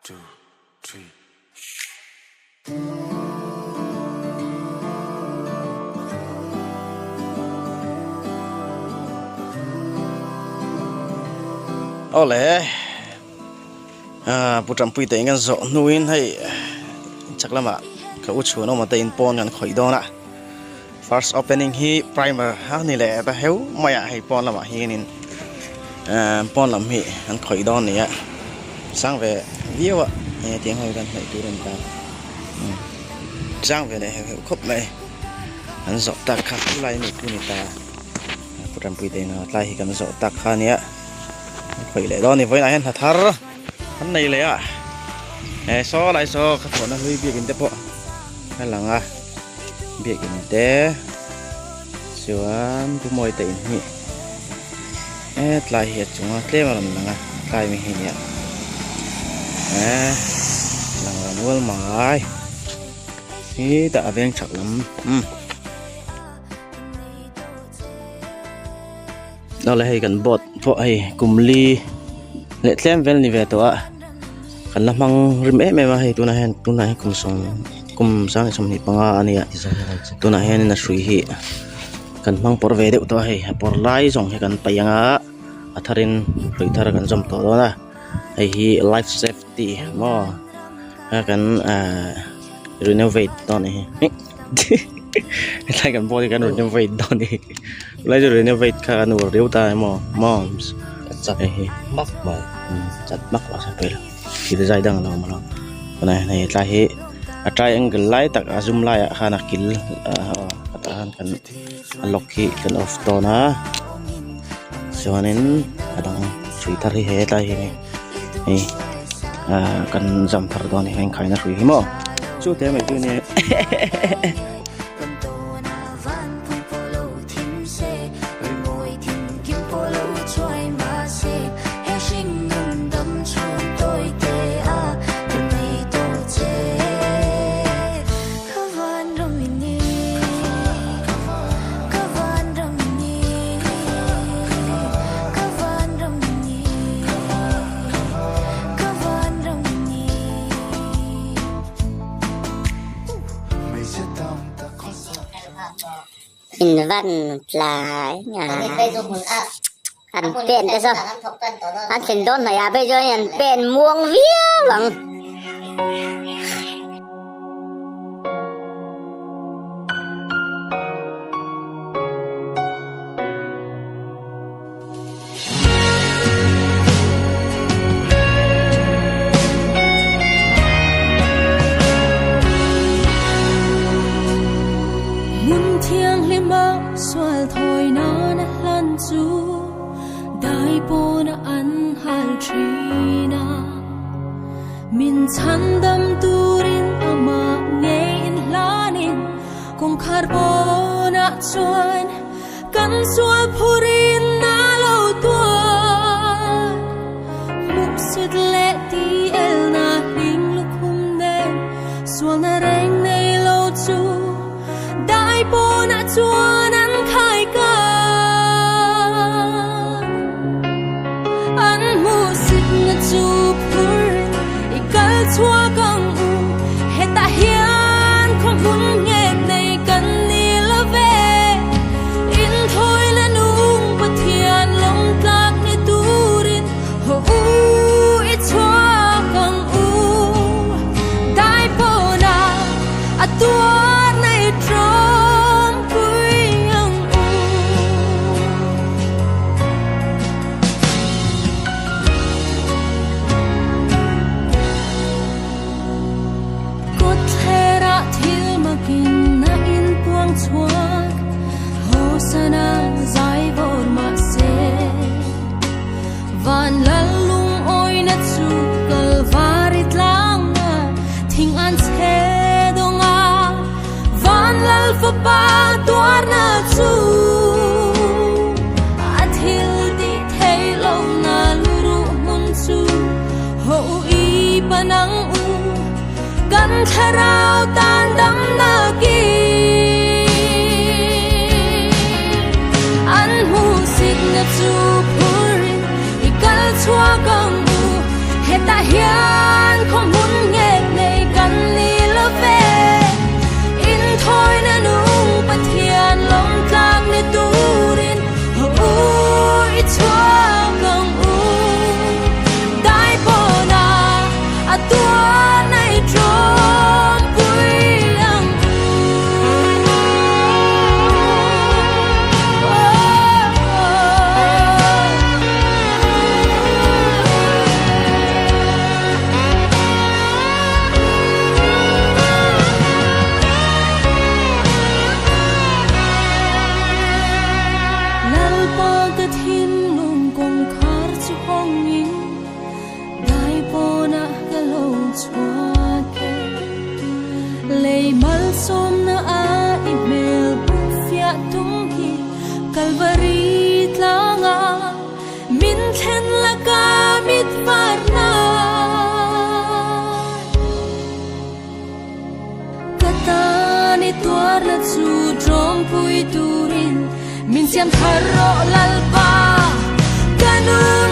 two, three. Awle pu Tanpui te in kan zawh hnuin hei chak lamah ka u chhuan awm te in pawn kan khawih dawn a first opening hi primer a ni leh ta heu mai a hei pawn lamah hianin pawn lam hi an khawih dawn a ni a sang ve viau a eng tiang ho hi kan hnaih tur a ni ta sang ve leh heuh heuh khawp mai an zawh tak kha khulai a nih chu a ni ta pu Tanpui te in a tlai hi kan zawh tak kha a nia. Khawih leh dawn a ni vawiinah hian hna thar an nei leh a he saw lai saw ka thawhna hlui biakin te pawh a lang a biakin te chuan pu mawi te in hi he tlai hi a chunga tlem a rawn lang a tlai mi hi nia he lang ve nual mai hi tah a veng chhak lam umm. Awle hei kan boat pawh hei kum li leh tlem vel ni ve tawh a kan la hmang rim em em a hei tunah hian tunah hian kum sawm kum sang leh sawmhnih panga a ni a tunah hianin a hrui hi kan hmang pawr ve deuh tawh a hei a pawr lai zawng hi kan paih ang a a tharin hrui thar kan zawm tawh dawn a hei hi life safety maw a kan ahh renovate dawn a ni hi. Hetlai kan board hi kan renovate dawn a ni tunlai chu renovate kha kan uar riau ta emaw moms chat hei hi hmak mai chat hmak lo se pawi lo thil zai dang a lo awm alawm tunah hian hei hetlai hi a triangle lai tak a zum laiah khan a kil ah tah khan kan a lock hi kan off dawn a chuanin a dang hrui thar hi hetlai hi hei ah kan zam thar dawn a ni a inkhaina hrui hi maw chu te mai chu nia. In van tlai an pen te saw an thlen dawn hnaih ah phei chuan an pen muang viau ang. Hmun thianghlima sual thawi nan a hlan chu dai pawna an hal thin a. Min chhandam turin amah ngei in hlanin kawngkhar pawnah chuan Kan sual phurin a lo tuar Hmuhsit leh ti elna hling lukhum nen Sualna reng nei lo chu dai pawnah chuan an khai kan An hmuhsitna chu phurin i kal chhuak ang u Hetah hian khaw hmun nghet nei kan ni lo ve. Inthawina nung Pathian lawmtlak ni turin haw u i chhuak ang u. Dai pawna a tuar nei tawmpui ang u. Kawtthlerah thil makin a inpuang chhuak, Hosana zai vawr mahse. Van lal lungawina chu Kalvari tlanga thing an chhe dawng a, Van lal fapa tuarna chu a thil tih theih lohna luruh hmun chu Ho i panang u kan thlarau tan damnak i an hmuhsitna chu phurin i kal chhuak ang u hetah hian khaw Malsawmna a i hmel hmu fiah tum hi Kalvari tlanga min thlen laka mit varna. Ka tan i tuarna chu tawngpui turin min siam thar rawh Lalpa ka nu.